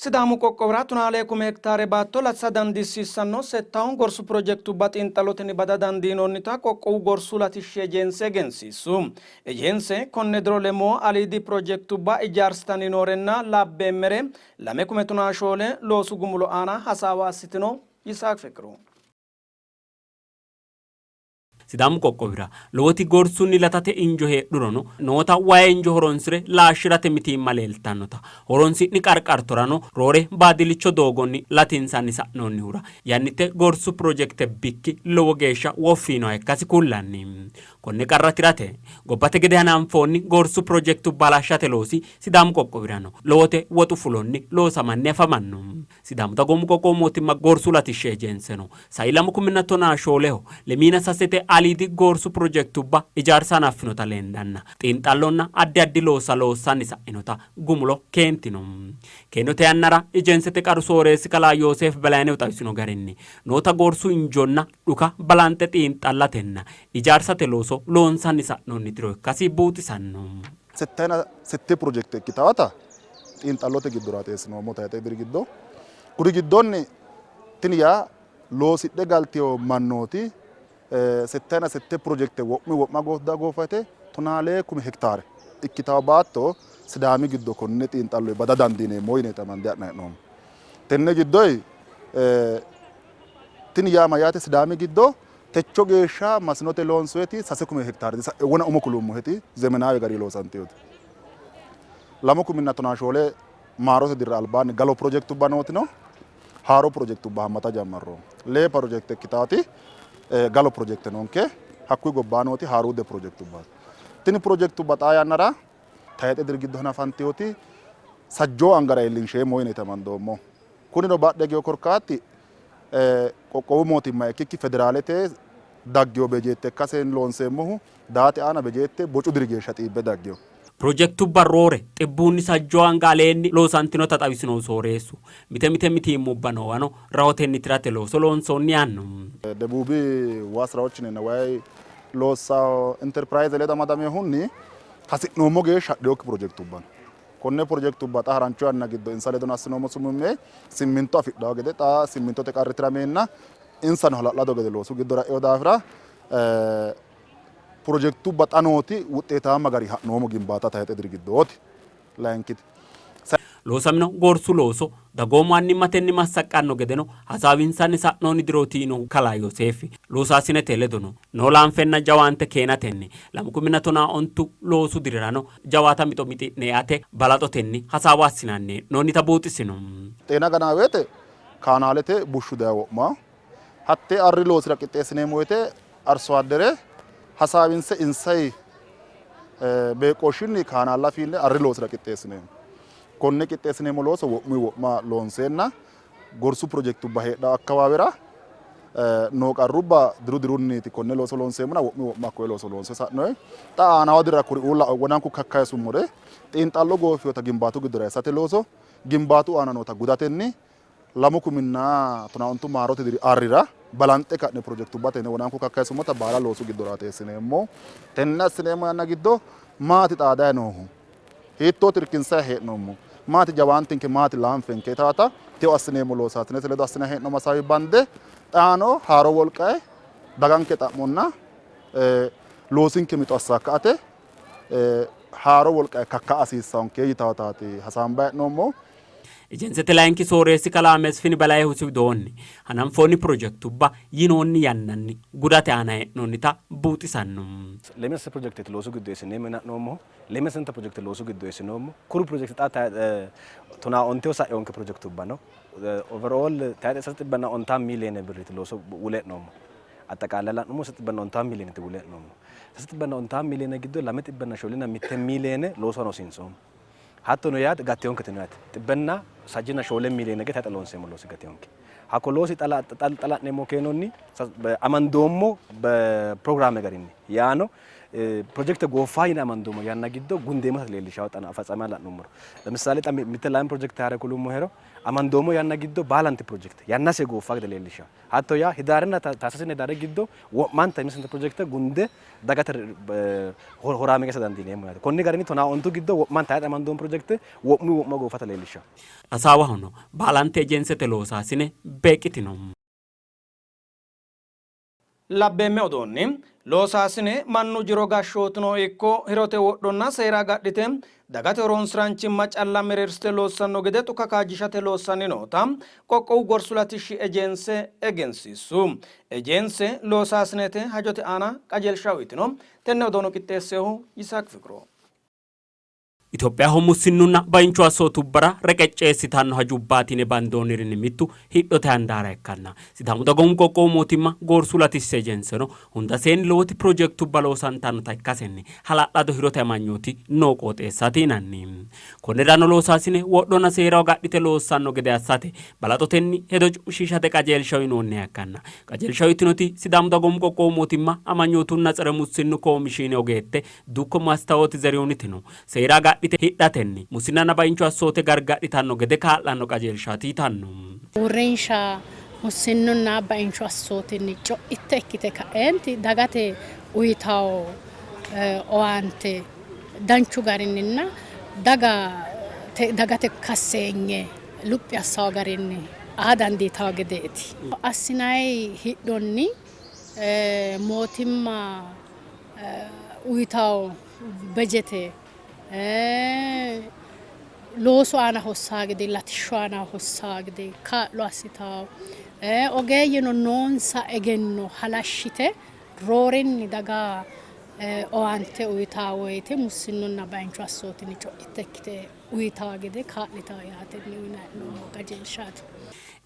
Sidaamu qoqqowira tonaa lee kume hektaare baatto latisa dandiissiissanno settawu gorsu pirojekitubba xiinxallotenni bada dandiinoonnita qoqqowu gorsu latishshi ejense egensiissu. Ejense konne diro lemoo aliidi pirojekitubba ijaarsitanni noorenna labbeemmere 2014 loosu gumulo aana hasaawa assitino. Yisaaq Fiqru. Sidaamu qoqqowira lowoti gorsunni latate injo heedhurono noota wayi injo horonsi're laashshi'rate mitiimma leeltannota horonsi'ni qarqartorano roore baadillicho doogonni latinsanni sa'noonnihura yannitte gorsu pirojekte bikki lowo geeshsha woffi yiinoha ikkasi kullanni. Konne qarra tirate gobbate gede hananfoonni gorsu pirojektubba halashshate loosi Sidaamu qoqqowirano lowote woxu fulonni loosamanni afamanno. Sidaamu Dagoomu Qoqqowu Mootimma Gorsu Latishshi Ejenseno sai lamu kuminna tonaa shooleho lemiina sasete aliidi gorsu pirojektubba ijaarsa hanaffinota lendanna xiinxallonna addi addi loossa loossanni sa'inota gumulo keentino. Keenote yannara ejensete qaru sooreessi kalaa Yooseef Belaynehu xawisino garinni, noota gorsu injonna dhuka balanxe xiinxallatenna ijaarsate looso loonsanni sa'noonni diro ikkasi buuxisanno. Settayina sette pirojekte ikkitaata xiinxallote giddora eessinoommo tayxe diri giddo. Kuri giddonni tini yaa loosidhe galtino mannooti settayina sette pirojekte wo'mi wo'ma goofate tonaa lee kume hektaare ikkitawo baatto Sidaami giddo konne xiinxallo bada dandiineemmo yineeti amande ha'nanni hee'noommo. Tenne giddoyi tini yaa mayyaate Sidaami giddo techo geeshsha masinote loonsoyeti 6 kume hektaare wona umo kulummoheti zemenaawe gari loosantinoti. 2014 maarote dirra albaanni galo pirojektubba nootino haaro pirojektubba hammata jammarroommo. Lee pirojekte ikkitaati galo pirojekte noonke, hakkuyi gobbaa nooti haaruudde pirojektubbaati. Tini pirojektubba xaa yannara tayxe diri giddo hanafantinoti sajjoo angara iillinsheemmo yineeti amandoommo. Kunino badhe higino korkaati qoqqowu mootimma ikkikki federaalete daggino bejeette ikkasenni loonseemmohu daate aana bejeette bocu diri geeshsha xiibbe daggino. Pirojektubba roore xibbuunni sajjoo anga aleenni loosantinota xawisinohu sooreessu, mite mite mitiimmubba noowano rahotenni tirate looso loonsoonni yaanno. Debuubi waa sirawochininna wayi loossa interpirayize ledo amadaminohunni hasi'noommo geeshsha hadhinokki pirojektubba no. Konne pirojektubba xa harancho yanna giddo insa ledono assinoommo sumimme simminto afidhanno gede xa simmintote qarri tirameenna insano hala'lado gede loosu giddora e'ino daafira pirojektubba xa nooti wuxxeetaamma gari ha'noommo gimbaata tayxe diri giddooti. Layinkiti. Loosamino gorsu looso dagoomu annimmatenni massaqqanno gedeno hasaawinsanni sa'noonni dirooti yiinohu kalaa Yooseefi, loosaasinete ledono noo laanfenna jawaante keenatenni 2015 loosu dirirano jawaata mixo mixi'ne eate balaxotenni hasaawa assinanni hee'noonnita buuxisino. Xeena ganaa woyte kaanaalete bushshu daye wo'manno. Hattee arri loosira qixxeessineemmo woyte arsoaddere hasaawinse insayi beeqqooshshinni kaanaalla fiine arri loosira qixxeessineemmo. Konne qixxeessineemmo looso wo'munni wo'ma loonseenna gorsu pirojektubba heedhanno akkawaawera noo qarrubba diru dirunniiti konne looso loonseemmona wo'munni wo'ma hakkoye looso loonse sa'noyi. Xa aanaho dirra kuri uulla wonanku kakkayisummore xiinxallo goofinota gimbaatu giddora eessate looso gimbaatu aana noota gudatenni 2015 maarote diri arrira balanxe ka'ne pirojektubbate yine wonanku kakkayisummota baala loosu giddoraati eessineemmo. Tenne assineemmo yanna giddo maati xaadayi noohu? Hiittooti irkinsayi hee'noommo? Maati jawaantinke maati laanfenke yitaata teo assineemmo loosaasinete ledo assinayi hee'noommo hasaawi bande xaano haaro wolqayi daganke xa'monna loosinke mixo assaakka''ate haaro wolqayi kakka'a hasiissanke yitaataati hasaambayi hee'noommo. Ejensete layinki sooreessi kalaa Mesfin Belayihu isi widoonni, hananfoonni pirojektubba yinoonni yannanni gudate aana hee'noonnita buuxisanno. Lemessa pirojekteeti loosu giddo eessineemmo yine ha'noommohu. Lemessenta pirojekte loosu giddo eessinoommo. Kuri pirojekte xa tonaa onteho sa'inonke pirojektubba no. Overall tayixe sase xibbenna ontaa miiliyeene birriiti looso wule e'noommo. Axxaqaale la'nummo sase xibbenna ontaa miiliyeneeti wule e'noommo. Sase xibbenna ontaa miiliyeene giddo lame xibbenna shoolina mitte miiliyeene loosu aana hosiinsoommo. Hattono yaate gatteyonketeno yaate. Xibbenna sajjina shoole miiliyeene gede tayixe loonseemmo loosi gateyoonke. Hakko loosi xa la'neemmo keenonni amandoommo pirogiraame garinni yaano Pirojekte gooffa yine amandoommo yanna giddo gundeemmota leellishawo xa afatsama la'nummoro. ለምሳሌ xa mitte lame pirojekte haare kulummohero amandoommo yanna giddo baalanti pirojekte yannase gooffa gede leellishawo. Hatto yaa hidaarenna taahsaasinna hidaare giddo wo'manta misente pirojekte gunde dagate horaameessa dandiineemmo yaate. Konni garinni 15 giddo wo'manta tayxe amandoommo pirojekte wo'munni wo'ma goofata leellishawo. Hasaawahono baalante ejensete loosaasine beeqqitino. Labbeemme odoonni loosaasine mannu jiro gashshootino ikko hirote wodhonna seera agadhite dagate horonsi'raanchimma calla mereersite loossanno gede xuka kaajjishate loossanni noota qoqqowu gorsu latishshi ejense egensiissu. Ejense loosaasinete hajote aana qajeelsha uytino. Tenne odoono qixxeessehu Yisaaq Fiqru. Itophiyaho mussinnunna bainchu assootubbara reqecceessitanno hajubbaati yine bandoonnirinni mittu hidhote handaara ikkanna Sidaamu Dagoomu Qoqqowu Mootimma Gorsu Latishshi Ejenseno hundaseenni lowoti pirojektubba loosantannota ikkasenni hala'lado hirote amanyooti noo qooxeessaati yinanni. Konnirano loosaasine wodhonna seera agadhite loossanno gede assate balaxotenni hedo cu'mishiishate qajeelsha uyinoonniha ikkanna qajeelsha uyitinoti Sidaamu Dagoomu Qoqqowu Mootimma Amanyootunna Tsere Mussinnu Komishiine ogeette Dukko Mastawoot Zerihunitino seera agadhite hidhatenni mussinnanna baincho assoote gargadhitanno gede kaa'lanno qajeelshaati yitanno. Uurrinsha mussinnunna bainchu assootinni co'itte ikkite ka'eenti dagate uytanno owaante danchu garinninna daga dagate kasseenye luphi assanno garinni aa dandiitanno gedeeti. Assinanni hidhonni mootimma uytanno bejete loosu aana hossanno gede latishshu aana hossanno gede kaa'lo assitanno. Ogeeyyeno noonsa egenno halashshite roorenni daga owaante uytanno woyte mussinnunna bainchu assootinni co'itte ikkite uytanno gede kaa'litanno yaatenni uyinanni hee'noommo qajeelshaati.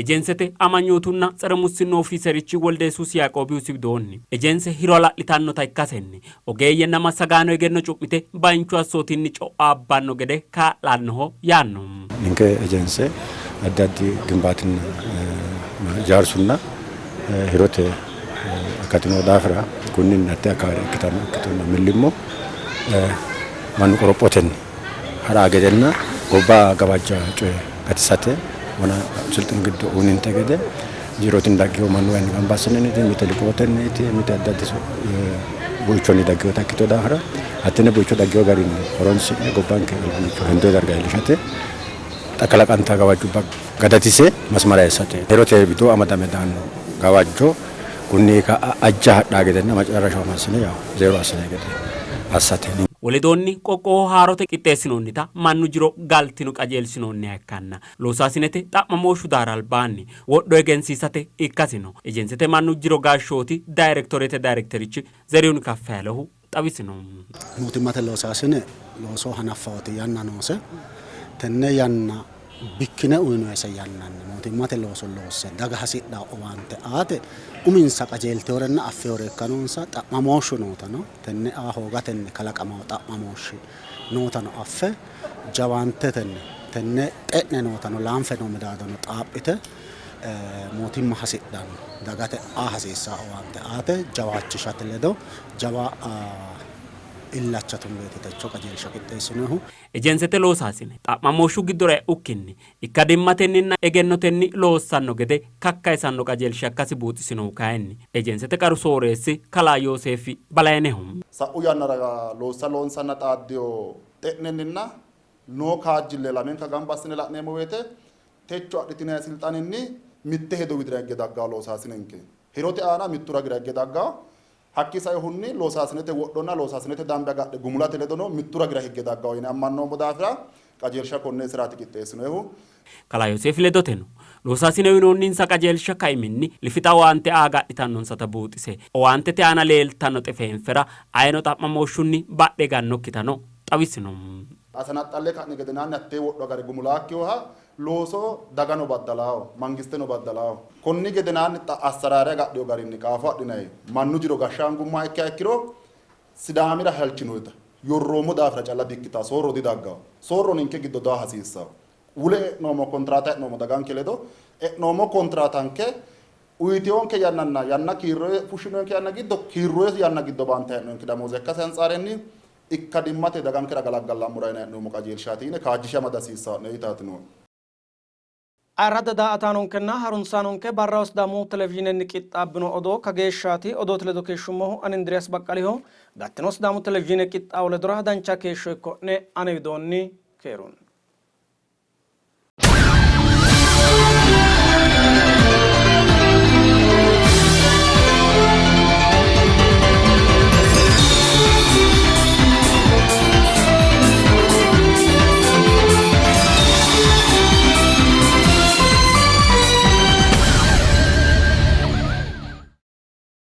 Ejensete amanyootunna tsere mussinnu ofiiserichi Woldeyesuus Yaaqoobihu isi widoonni, ejense hiro hala'litannota ikkasenni ogeeyyenna massagaano egenno cu'mite bainchu assootinni co'o abbanno gede kaa'lannoho yaanno. Ninke ejense addi addi gimbaatinna ijaarsunna hirote akati noo daafira kunninni hatte akkawaare ikkitanno ikkitonna millimmo mannu qorophotenni ha'ra gedenna gobba gawajja coye gatisate wona silxinu giddo uyninte gede jirotenni daggewo mannuwayiinni gamba assinanniti mite liqootenniiti mite addi addi buichonni daggewoota ikkitino daafira hattenne buicho daggewo garinni horonsi'ne gobbanke albillicho hendoonni darga iillishate xa kalaqantanno gawajjubba gadadise masmara eessate hedote wido amadame daanno gawajjo kunni ka'a ajja hadhaa gedenna macarrashaho massine yawo zeero assinanni gede assate. Woledoonni qoqqowoho haarote qixxeessinoonnita mannu jiro galtino qajeelsinoonniha ikkanna loosaasinete xa'mamooshshu daara albaanni wodho egensiisate ikkasino ejensete mannu jiro gashshooti dayirektoreete dayirekterichi Zerihun Kaffayalehu xawisino. Mootimmate loosaasine looso hanaffawoti yanna noose. Tenne yanna bikkine uyinoyise yannanni mootimmate looso loosse daga hasidhanno owaante aate uminsa qajeeltinorenna affinore ikka noonsa. Xa'mamooshshu nootano tenne aa hoogatenni kalaqamanno xa'mamooshshi nootano affe jawaantetenni tenne xe'ne nootano laanfe noo midaadono xaaphite mootimma hasidhanno dagate aa hasiissanno owaante aate jawaachishate ledo jawa illacha tungeeti techo qajeelsha qixxeessinohu. Ejensete loosaasine xa'mamooshshu giddora e'ukkinni ikkadimmatenninna egennotenni loossanno gede kakkayisanno qajeelsha ikkasi buuxisinohu kayinni ejensete qaru sooreessi kalaa Yooseefi Balayneho. Sa'u yannara loossa loonsanna xaaddino xe'nenninna noo kaajjille lamenka gamba assine la'neemmo woyte techo adhitinanni silxanenni mitte hedo widira higge dagganno loosaasinenke. Hirote aana mittu ragira higge dagganno. Hakkii sainohunni loosaasinete wodhonna loosaasinete dambe agadhe gumulate ledono mittu ragira higge dagganno yine ammannoommo daafira qajeelsha konne iseraati qixxeessinoyihu. Kalaa Yooseef ledoteno, loosaasine uyinoonninsa qajeelsha kaiminni lifixa owaante aa agadhitannonsata buuxise, owaantete aana leeltanno xefeenfera ayeno xa'mamooshshunni badhe higannokkitano xawisino. Asanaxxalle ka'ni gedenaanni hattee wodho agare gumulaakkihoha looso dagano baddalaaho, mangisteno baddalaaho. Konni gedenaanni xa assaraare agadhino garinni qaafo adhinayi mannu jiro gashsha hangummoha ikkiha ikkiro Sidaamira halchinoyita yorroommo daafira calla di''ikkitanno, soorro didagganno. Soorro ninke giddo daa hasiissanno. Wule e'noommo kontiraata e'noommo daganke ledo, e'noommo kontiraatanke Uytinonke yannanna yanna kiirroye fushshinoonke yanna giddo kiirroye yanna giddo baantanni hee'noonke damooze ikkase antsaarenni ikkadimmate dagankera galaggallammora yine hee'noommo qajeelshaati yine kaajjishe amada hasiissanno yitaati nooe. Ayirradda daa''ataanonkenna harunsaanonke barraho Sidaamu televizhiinenni qixxaabbino odoo kageeshshaati. Odoote ledo keeshshummohu ani Indiriyaas Baqqaliho. Gattino Sidaamu televizhiine qixxaawo ledora dancha keeshsho ikko'ne. Ane widoonni keerunni.